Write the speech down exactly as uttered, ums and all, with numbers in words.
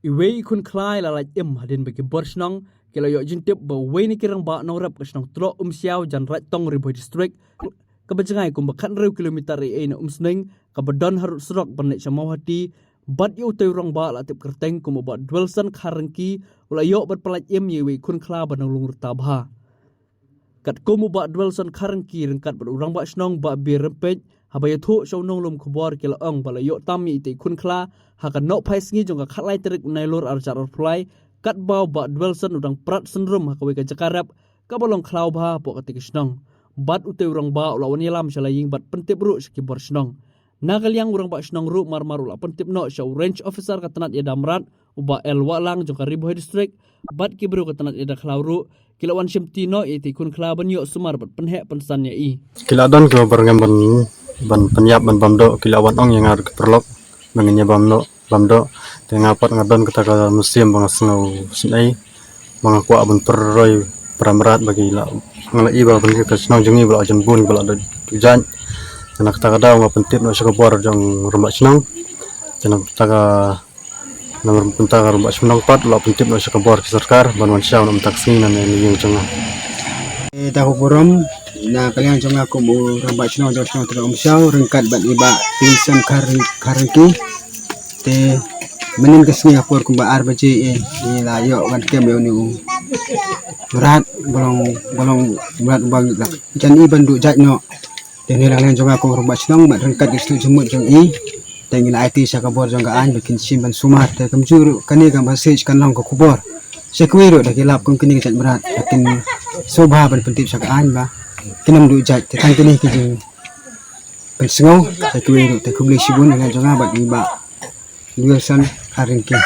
Iwei i khun khla i la lait im hadien ba ki bor shnong ki la ïoh jingtip ba uwei na ki rangbah nongrep ka shnong Tloh Umshiaw, Janraid Tong, Ri Bhoi District, kaba jngai kumba khathynriew kilometer ei ei na Umsning, kaba don harud surok ban leit sha Mawhati, bad ïa utei u rangbah la tip kyrteng kum u Bah Dwelson Kharangki, u la ïoh bad pyllait im ïa iwei i khun khla ba nang lung rta bha. Katkum u Bah Dwelson Kharangki ryngkat bad u rangbah shnong Bah Bir Rympeit, haba ïathuh sha u nonglum khubor ki la ong ba la ïoh tam ïa itei i khun khla ha ka nohphai sngi jong ka khatlai tarik u Nailur arhajar arphew lai, katba u Bah Dwelson u dang prat synrum ha kawei ka jaka rep kaba long khlaw bha hapoh katei ka shnong. Bad utei u rangbah u la wan ïalam sha la ïing bad pyntip ruh sha ki bor shnong. Na ka liang u rangbah shnong ruh marmar u la pyntip noh sha u Range Officer ka tnat ïada mrad, u Bah L Wahlang jong ka Ri Bhoi District, bad ki briew ka tnat ïada khlaw ruh ki la wan shimti noh ïa itei i khun khla ban ïoh sumar bad pynheh pynsan ïa i. Ki la don kiba byrngem ban, ban pynïap ban bam doh, ki la wan ong ïa nga ruh ki paralok ba ngin ïa bam noh, bam doh. Te nga pat nga don kata ka mynsiem ba nga sngew sngewsih, ba nga kwah ban pynroi para mrad ba ki la, nga la i ba ban ka shnong jong ngi ba la jan bun ba la da tu jait. Te na kata ka daw nga pyntip noh sha ka bor jong rangbah shnong. Te na kata ka, na kata ka rangbah shnong pat la pyntip noh sha ka bor ki sorkar ban wan shaw na mynta ka sngi na ne ïing jong nga. Te da ka burom na ka liang jong nga kum u rangbah shnong jong shnong Tloh Umshiaw ryngkat bad i Bah Dwelson Kharangki. Te mynnin ka sngi ha por kumba ar baje ei, ngi la ïoh ban kem ïa une u mrad, ba long, ba long mrad uba ngi la jan i ban duh jait noh. Te na ka liang jong nga kum u rangbah shnong bad ryngkat ki shnong jingmut jong i, te ngi la aiti sha ka bor jong ka aiñ ba kin shim ban sumar. Te kumjuh ruh kane ka message kan long ka khubor sha kiwei ruh da ki lap kum kine ki jait mrad, ba kin sngewbha ban pyntip sha ka aiñ ba kin ym duh jait. Te tang kine ki jing pynsngew sha kiwei ruh. Te khublei shibun na ka liang jong nga bad i Bah Dwelson Kharangki.